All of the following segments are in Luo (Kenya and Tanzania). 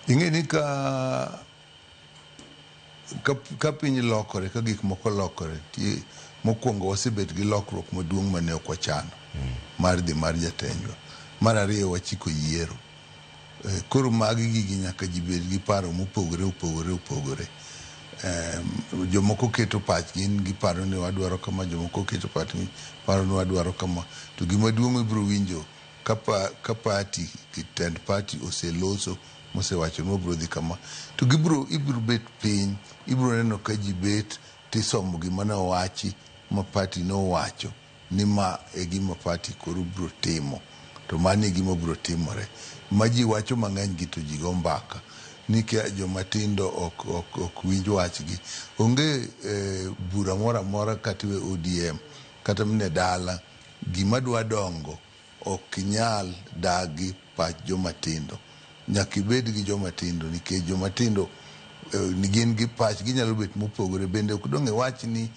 Ing'e ni ka ka piny lokore, ka gik moko lokore, mokwongo wasebet gi lokruok maduong' mane ok wachano mar dhi mar jatendwa. Mar ariyo wachiko yiero. Koro magi gigi nyaka ji bed gi paro mopogore opogore opogore. Jomoko keto pachgi ni giparo ni wadwaro kama, jomoko keto pachgi paro ni wadwaro kama. To gima duong' ibiro winjo ka party, tend party oseloso mosewacho ni wabiro dhi kama, to gibiro ibiro bet piny, ibiro neno ka ji bet tisomo gima ne owachi ma party nowacho ni ma e gima party koro biro timo, to mano e gima biro timore. Ma ji wacho mang'eny gi to ji go mbaka ni ka joma tindo ok winj wachgi. Onge bura moro amora kata e ODM kata mana e dala, gima dwa dongo ok nyal dagi pach joma tindo. Nyaka ibed gi joma tindo nikech joma tindo gin gi pach ginyalo bet mopogore. Bende ok dong' iwach ni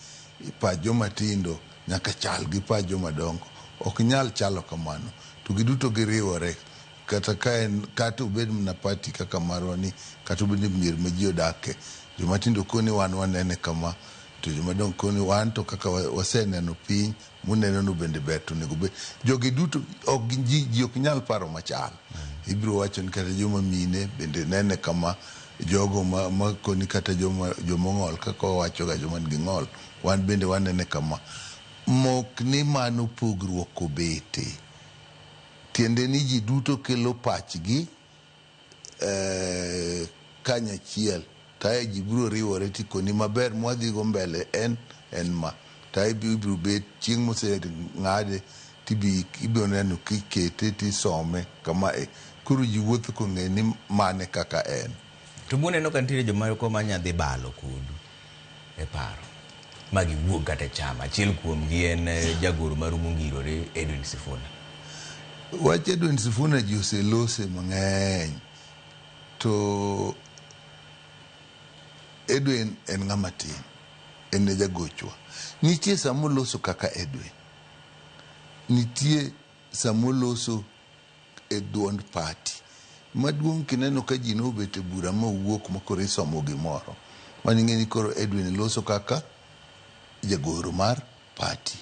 pach joma tindo nyaka chal gi pach joma dongo. Ok nyal chalo kamano. To giduto giriwore. Kata ka en kata obed mana party kaka marwa ni, kata obed ni mier ma ji odake, joma tindo koni wan wanene kama, to joma dongo koni wan to kaka waseneno piny muneno no bende ber to onego bed. Jogi duto ok ji ok nyal paro machal. Ibiro wacho ni kata joma mine bende nene kama, jogo ma koni kata joma ng'ol kaka wawacho ga joma nigi ng'ol, wan bende wanene kama. Mok ni mano pogruok obete. Tiende ni ji duto kelo pachgi kanyachiel. Tae ji biro riwore tikoni maber mwadhigo mbele en ma. Tae ibiro bet chieng' mose ng'ade tibiro neno kikete tisome kama e. Koro ji wuotho kong'e ni mane kaka en. To buneno ka nitiere jomoko ma dhi balo kodu e paro ma giwuog kata e chama. Achiel kuomgi en jagoro maru mongirore Edwin Sifuna. Wach Edwin Sifuna ji oselose mang'eny. To Edwin en ng'ama tin. En e jagochwa. Nitie samoloso kaka Edwin. Nitie samoloso e duond party. Maduong' kineno ka ji nobet e bura ma owuok ma koro isomo gimoro. Mano ing'e ni koro Edwin loso kaka jagoro mar party.